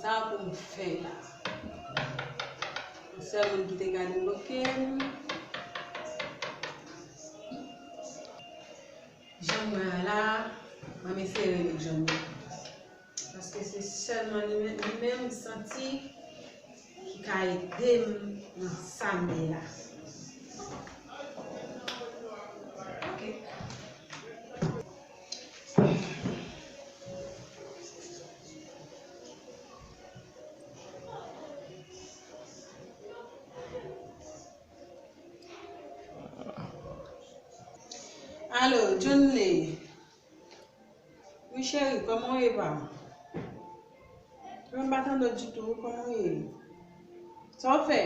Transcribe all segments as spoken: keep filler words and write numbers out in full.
Sa pou m fè la? Yon sèl moun ki te ka debloke m. Jan m wè a la, m ap eseye rele Johnny. Paske se sèlman li men-, li menm m santi ki ka ede m nan sa m ye la. Ok. Alo, Johnny. Wi, cheri, kòman w ye, pa m? Mwen pa tande w ditou, kòman w ye? Sa w fè?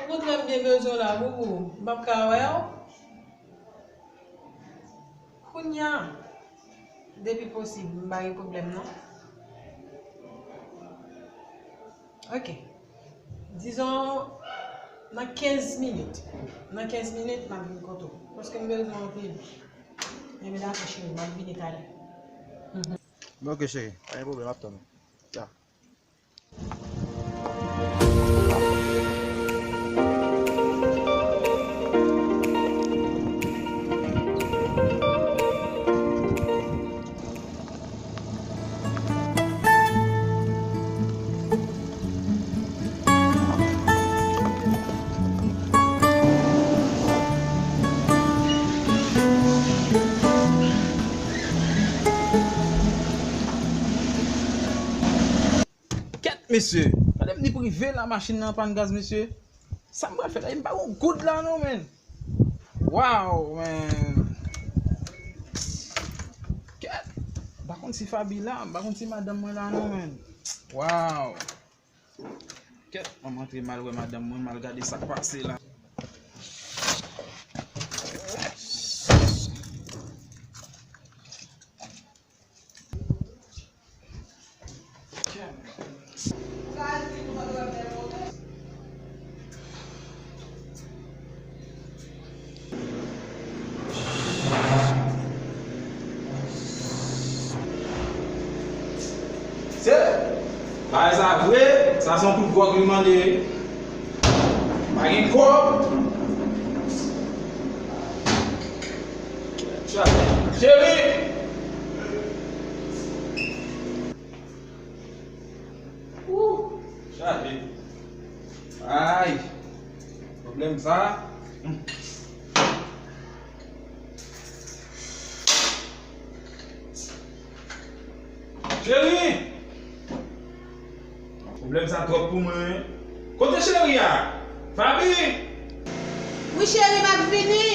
Okontrè, m byen bezwen w la, boubou. M p ap ka wè w. Kounye a, depi posib, m pa gen pwoblèm, non. Ok. Dizon, nan kenz minit. Nan kenz minit, m ap vin kote w. Paske m bezwen w anpil. Enben, dakò, cheri, m ap vini talè. Mhm. Ok, cheri. Pa gen pwoblèm, m ap tann ou. Ya. Kèt, mesye! Gade m ni prive la, machin nan anpàn gaz, mesye. Sa m pral fè la, m pa gon goud la non, menn. Wow, menn. Kèt. M pa konn si Faby la, m pa konn si madanm mwen la non, menn. Wow. Kèt, mwen antre m al wè madanm mwen, m al gade sa k pase la. Se, bagay sa vre, sa se yon kout gwòg li mande wi. Pa gen kòb. Cheri! Ooh, chaje. Ay, pwoblèm sa. Cheri! Pwoblèm sa twòp pou mwen wi. Kote cheri a? Faby! Wi cheri, m ap vini.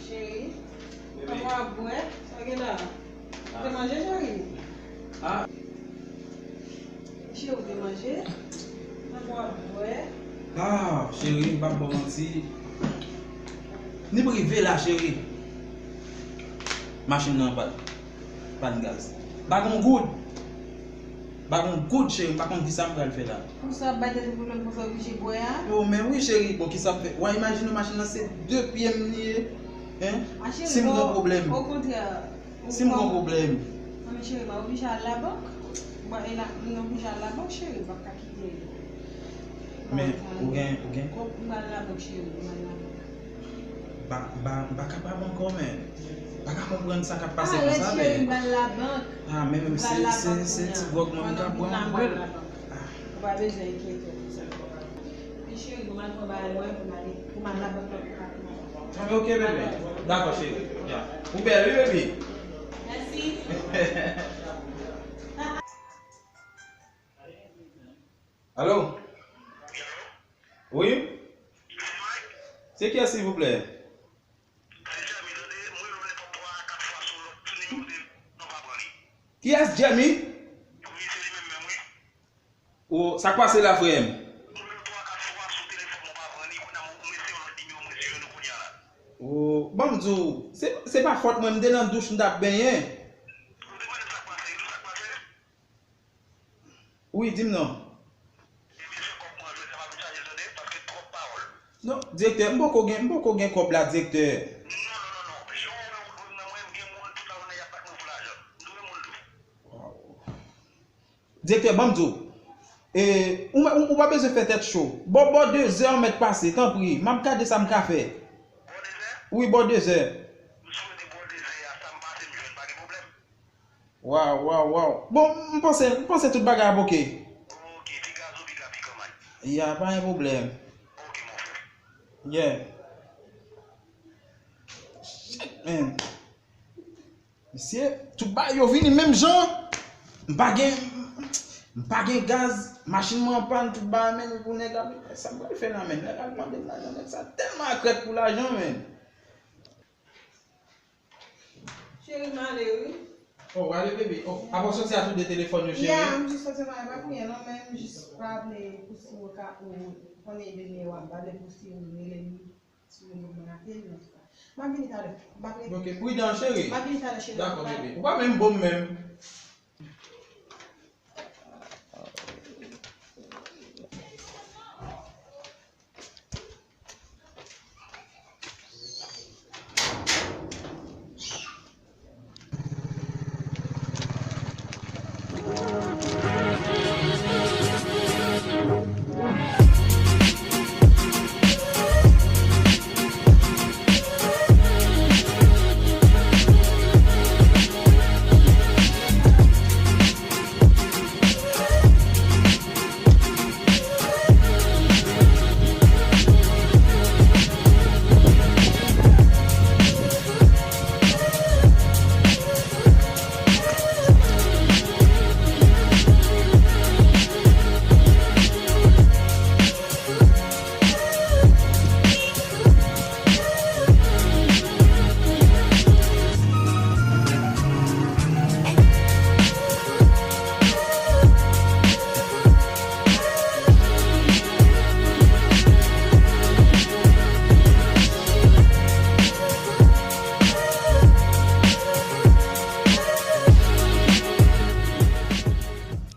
Cheri, kòman w ap bwè? Sa w gen la? Ou te manje, cheri? Ah. Cheri, ou te manje? Kòman w ap bwè? Ah, cheri, m p ap ba w manti. Ni m rive la, cheri. Machin nan pa, pa n gaz. Pa gon goud. Pa gon goud, cheri, m pa konn kisa m pral fè la. Pou sa ap bay tèt ou pwoblèm konsa, oblije bwè a? Yo, men wi, cheri, bon, kisa m fè? W a imajine w, machin nan se de pye m li ye. Hein? A, cheri, si m gon pwoblèm. Okontrè. Si m gon pwoblèm. Non, men cheri, m oblije al labank. Bon, e la, m oblije al labank, cheri, m p ap ka kite. Men, ou gen, ou gen kòb? M al labank, cheri, m al labank. Ba, ba, m pa kapab ankò, men. M pa ka konprann sa k ap pase konsa, men. Arèt, cheri, m pral labank. Ah, men, men, se, se, se ti gwòg mwen m ka bwè, m ap bwè l. Ah. Ou pa bezwen enkyete w pou sa. Wi, cheri, pou m al pran bagay mwen, pou m ale, pou m al labank nan pou kapab. Ah, ok, bebe. Dakò, cheri. Ya. Ou bèl, wi, bebe. Mèsi. Alo? Wi? Se kiyès, silvouplè? Kiyès, Jeremy? O, sa k pase la, frè m? O, ban m di w, se, se pa fòt mwen, m te nan douch, m t ap benyen. Wi, di m non. Ebyen, fè kòb mwen jwe, sa pa vin chaje tande, paske twòp pawòl. Non, direktè, m poko gen, m poko gen kòb la, direktè. Non, non, non, non. Jan w wè m nan mwen, m gen moun tout la jounen y ap bat mwen pou lajan. M dwe moun tou. Waw. Direktè, ban m di w. E, ou, ou, ou pa bezwen fè tèt cho. Bò, bò dezè an mèt pase, tanpri. M ap gade sa m ka fè. Bò dezè? Wi, bò dezè. M swete bò dezè a, sa m pase, m jwenn, pa gen pwoblèm. Waw, waw, waw. Bon, m panse, m panse tout bagay ap oke. Oke, ti gaz ou piga pikan may. Ya, pa gen pwoblèm. Oke, mon frè. Yeah. Shit, man. Mesye, tout bagay yo vini menm jan. M pa gen, m pa gen gaz, machin mwen an pàn, tout bagay, men pou nèg la, men sa m pral fè la, men nèg la mande m lajan, nèg sa tèlman akrèk pou lajan, men. Cheri, m ale, wi. Oh, w ale, bebe. Oh, apa w soti a tou de telefòn yo, cheri? Ya, m jis soti, m ale, pa pou anyen, non, men m jis pa vle pou si w ka, ou konnen, bebe, w ap pale pou si w rele m. Si yo mwen apel, antouka. M ap vini talè. M ap rete. Ok, pridan, cheri. M ap vini talè, cheri. Dakò, bebe. Ou pa menm bon menm.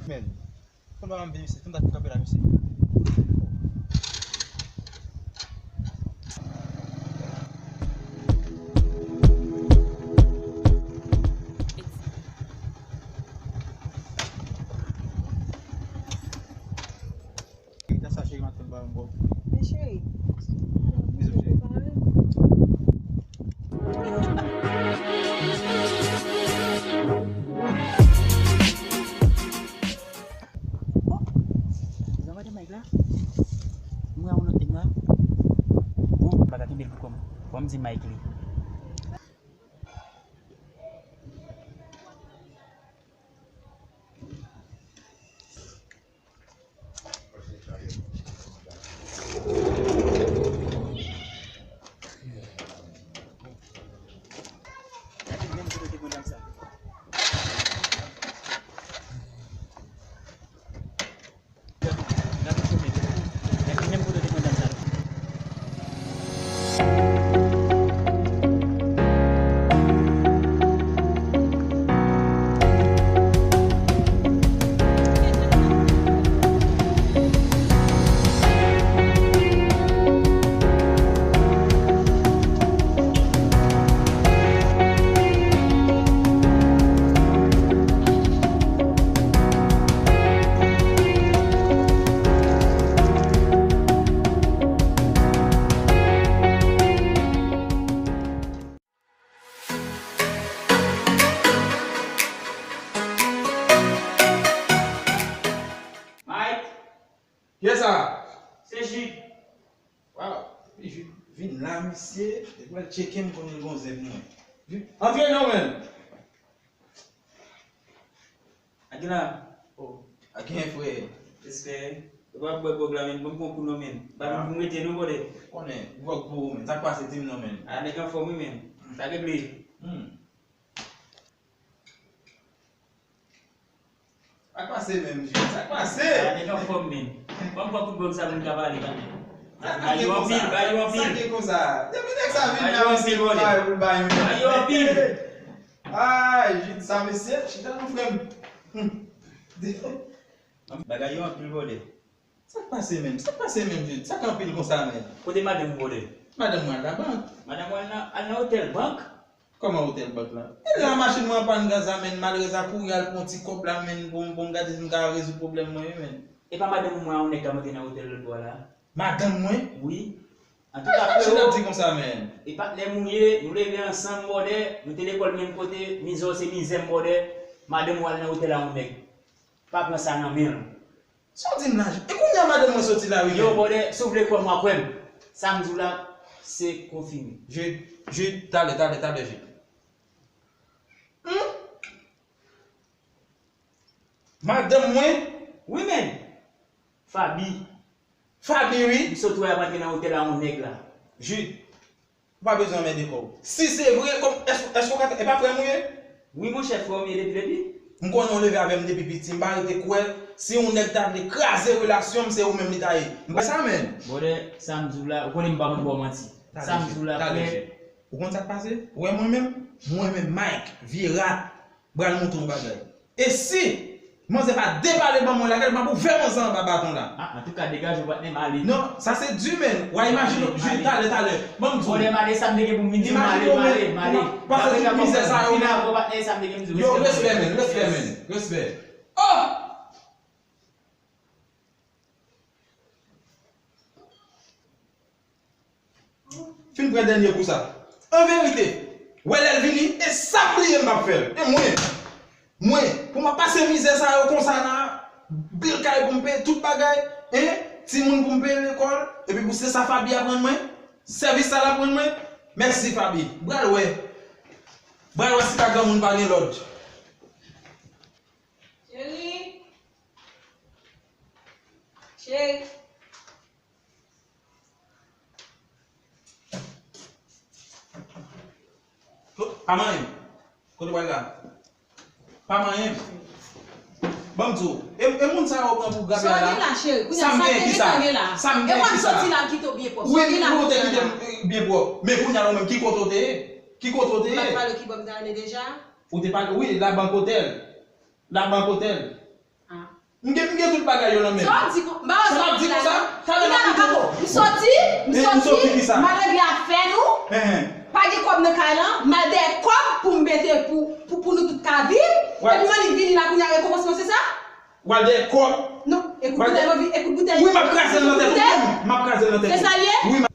Men, konn pa m vini isit, konn ta kanpe la, mesye. Nan sa cheri, m ap tann ba yon bò. Men cheri, bizou cheri. Oh! Zan gade Mike la. M wè yon lòt nèg la. Bon, m pa ka kenbe l pou kò m. Fò m di Mike li. Mike! Kiyès sa? Se Jude. Waw, depi Jude vin la, misye, depi l tcheke m konnen l gon zen pou mwen. Jude, antre non, men. Ak la. Oh, ak gen frè. Respè. Ou pa bwè gwòg la, men. Ban m pran kou non, men. Ba m pou m rete non, brother. Konnen, gwòg pou ou, men. Sa k pase, di m non, men. A, nèg anfòm, wi, men. Sa regle. Hmm. Sa k pase menm, Jude? Sa k pase? A, nèg anfòm, men. Ban m pran kout gwòg sa pou m ka pale, kanmenm. Sa k gen konsa? Ba yo anpil, ba yo anpil. Sa k gen konsa? Depi nèg sa vin la, misye gon bagay pou l ba yo. Ba yo anpil. Ay, Jude, sa mesye, chita non, frè m. Hmm. Bagay yo anpil, brother. Sa k pase menm? Sa k pase menm, Jude? Sa k anpil konsa menm? Kote madanm ou, brother? Madanm mwen al nan bank. Madanm ou al nan, al nan otèl bank? Kòman otèl bank la? E la machin mwen an pann gaz la, menm. Malrèz la kouri al pran ti kòb la, menm, pou m, pou m gade si m ka rezoud pwoblèm mwen, wi, menm. E pa madanm ou mwen an, yon nèg k ap antre nan otèl lòt bò a la? Madanm mwen? Wi. Antouka, machin ap frero, di konsa, menm. E patnè m ou ye, nou leve ansanm, brother, nou te lekòl menm kote, mizè w se mizè m, brother, madanm ou al nan otèl a yon nèg. Pa pran sa nan men l. Sa w di m la, e kounye a madanm mwen soti la, wi, yo, menm. Brother, si w vle kwè m, w a kwè m. Sa m di w la, se konfime. Jude, Jude, talè, talè, talè, Jude. Hmm? Madanm mwen? Wi, menm. Faby. Faby, wi. M sot wè y ap antre nan otèl a yon nèg la. Jude. Ou pa bezwen anmède kò w. Si se vre, kòm, èske, èske w ka, e pa frè m ou ye? Wi, monchè, frè m ye depi, depi. M konnen w leve avè m depi piti. M pa rete kwè si yon nèg ta vle kraze relasyon m, se ou menm li ta ye. M pa sa, menm. Brother, sa m di w la, ou konnen m pa konn ba w manti. Sa m di w la, frè. Ou konn sa k pase? Ou wè mwen menm? Mwen menm, Mike, vye rat, pral montre yon bagay. E si manzè pa depale ban mwen lakay, m ap ouvè manzè anba baton la. Ah, antouka, degaje w, patnè, m ale. Non, sa se di, menm. W a imajine, Jude, talè, talè. Ban m di w. Brother, m ale, sa m te gen pou m vin di w, m ale, m ale, m ale. Pase tout mizè sa yo, menm. Yo, respè, menm, respè, menm, respè. Oh! Fin pran dènye kou sa. An verite, wè lè l vini, e sa m bliye m p ap fè l. E mwen, mwen, pou m ap pase mizè sa yo konsa la, bil kay pou m peye tout bagay, en, timoun pou m peye lekòl, epi pou se sa Faby aprann mwen, sèvis sa l aprann mwen, mèsi Faby. M pral wè. M pral wè si pa granmoun pa gen lòd. Cheri. Cheri. Pa manyen m. Kote w al la? Pa manyen m. Ban m di w. E, e moun sa yo pran pou grabya la. Sa m gen ki sa? Sa m gen ki sa? Wi, wi, ou te kite m, eh, byen pwòp. Men kounye a la ou menm, ki kote w te ye? Ki kote w te ye? Ou te pale ki bò m te ale deja? Ou te pale, wi, la bank otèl. La bank otèl. Ah. M gen, m gen tout bagay yo nan men m. Sa w di kon-, m pa wè sa w ap di la. Sa w ap di konsa? Talè m ap di w. M soti, m soti, m al regle afè nou. Pa gen kòb nan kay lan, m al dèyè kòb pou m mete pou, pou, pou nou tout ka viv. Epi m annik vini la kounye a rekonpans mwen se sa? W al dèyè kòb. Non, e kout boutèy mwen vi-, e kout boutèy. Wi, m ap kraze l nan tèt ou menm. M ap kraze l nan tèt ou. Se sa l ye? Wi, m ap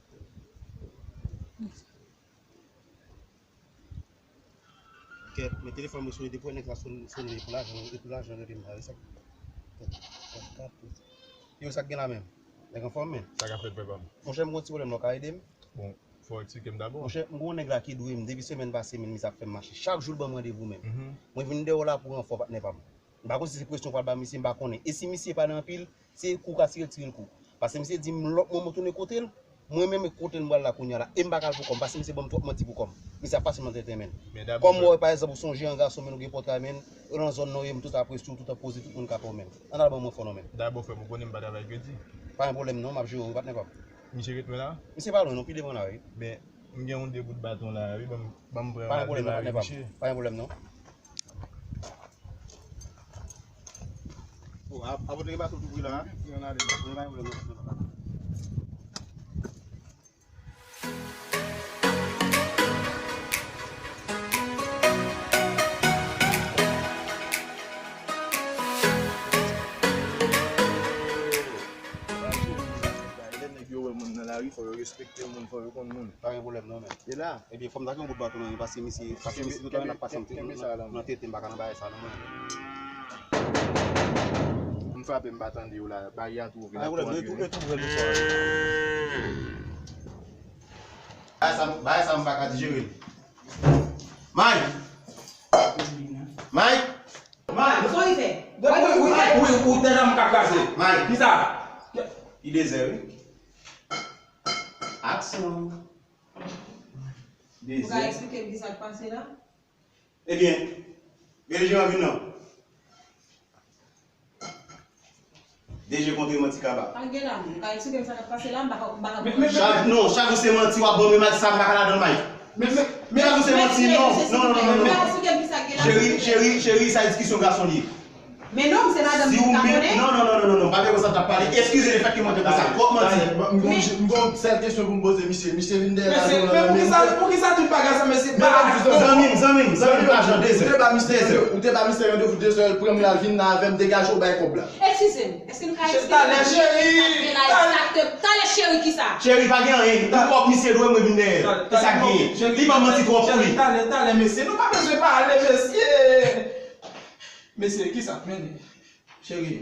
Kèt, men telefòn mwen sone depi wè nèg la sone, sone pou lajan, e pou lajan rele m la, e sa. Yo, sa k gen la menm? Nèg anfòm, men. Sa k ap fèt, frè pa m? Monchè, m gon ti pwoblèm la, w ka ede m? Bon, fò w eksplike m dabò. Monchè, m gon nèg la ki dwe m, depi semèn pase, men misye ap fè m mache. Chak jou l ban m randevou, men. Mwen vin dèyè w la pou ranfò, patnè pa m. M pa konn si se presyon w pral ba misye, m pa konnen. E si misye pale anpil, se kou w ka tire l, tire l kou. Paske misye di m lòt mwa mwen tounen kote l, mwen menm e kote l m pral la kounye a la. E m pa ka al pou kò m, paske misye ban m twòp manti pou kò m. Misye ap pase m nan tenten, menn. Kòm mwen, pa egzanp, ou sonje an gason, menn, ou gen pòtay, menn, nan zòn nan w ye, m tout ap resi w, tout ap poze, tout moun ka pa w, menn. Ann al ban mwen fon non, menn. Dabò, frè m, ou konnen m pa travay kredi. Pa gen pwoblèm non, m ap jere w, wi, patnè pa m. Misye ret lwen la? Misye pa lwen non, pi devan la, wi. Men, m gen yon de bout baton la, wi, ban m, ban m pran demare, patnè pa m. Pa gen pwoblèm non. Bon, ap-, apotre gen bato tou pri la, hein? Wi, ann ale. Bon, pa gen pwoblèm non. Lè nèg yo wè moun nan lari, fò yo respekte moun, fò yo konn moun. Pa gen pwoblèm non, men. E la? Ebyen, fò m ta gen yon bout baton nan men, paske misye, paske misye tout tan ap pase m nan tete, m pa ka nan bagay sa non, mwen. M frape, m pa tande yo la, bagay a tou ouvri, l ap tou antre wi. Bagay sa, bagay sa m pa ka dijere l. Mike! Mike! Mike! Sa w fè? Wi, wi, wi, wi, ou deja m ka kraze. Mike! Kisa? Li dezè wi. Aksyon. Ou ka eksplike m kisa k pase la? Ebyen, gen leje an vin non. Deje kontre manti kaba. Pa gen la, ou ka eksplike m sa k ap pase la, m pa ka, m pa ka konprann. Chak, non, chak jou se manti w ap ban m, e manti sa m pa ka ladan l, Mike. Chak jou se manti, non, non, non, non, non, non. Ou ka eksplike m kisa k gen la, silvouplè? Cheri, cheri, cheri, sa e diskisyon gason li ye. Men non, se madanm li ta konnen. Non, non, non, non, non, non, pa gen konsa t ap pale. Eskize lefèt ke mwen te konsa. Twòp manti. M gon sèl kesyon pou m poze misye. Misye vin dèyè la. Mesye, men poukisa, poukisa tout bagay sa, mesye? Zanmi m, zanmi m, zanmi m, lajan, de zè. Ou te ba misye randevou, ou te ba misye randevou de zè, l pran m, l al vin la avè m, degaje w, bay kòb la. Eskize m, èske nou ka eksplike talè, cheri? Talè, cheri, kisa? Cheri, pa gen anyen. Pou kòb misye dwe mwen vin dèyè. Se sa k genyen. Li ban manti twòp pou li. Talè, talè, mesye. Nou pa bezwen pale, mesye. Mesye, kisa? Men, cheri.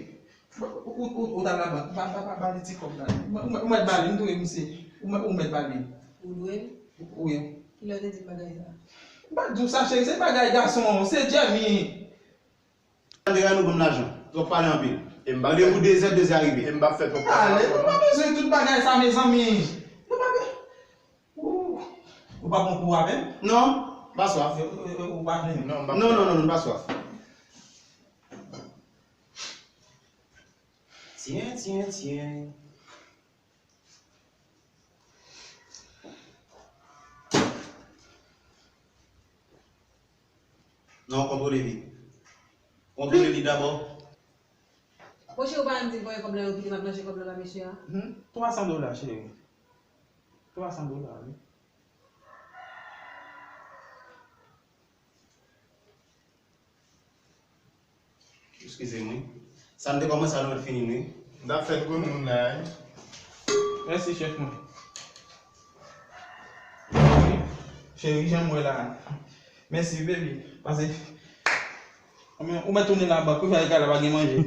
Ou, ou, ou, ou t al labank. Ba, ba, ba, ba li ti kòb la. Ou mèt, ou mèt ba li, m dwe misye. Ou mèt, ou mèt ba li. Ou dwe l? Wi. Kilè w te di m bagay sa? M pa t di w sa, cheri. Se bagay gason, se Jeremy. Tande, nou ban m lajan. Twòp pale anpil. Randevou de zè, de zè a rive. E m p ap fè twòp pale. Ale, nou pa bezwen tout bagay sa, mezanmi. Nou pa be-, ou, ou pa pran kou avè m? Non, m pa swaf. Ou, ou, ou pa vle? Non, m p ap. Non, non, non, non, m pa swaf. Tyen, tyen, tyen. Non, kontwole li. Kontwole li dabò. Bon, cheri, ou pa janm di m voye kòb la, yo kite m ap manje kòb la ba mesye a? Hmm, twa san dola, cheri. Twa san dola, wi. Eskize m, wi. Sa m te kòmanse a, nou mèt fini, wi. M t ap fè l konnen moun la, wi. Mèsi, chèf mwen. Cheri, jan m wè la. Mèsi, baby. Pase, ou mèt tounen labank, wi, fè kay la pa gen manje.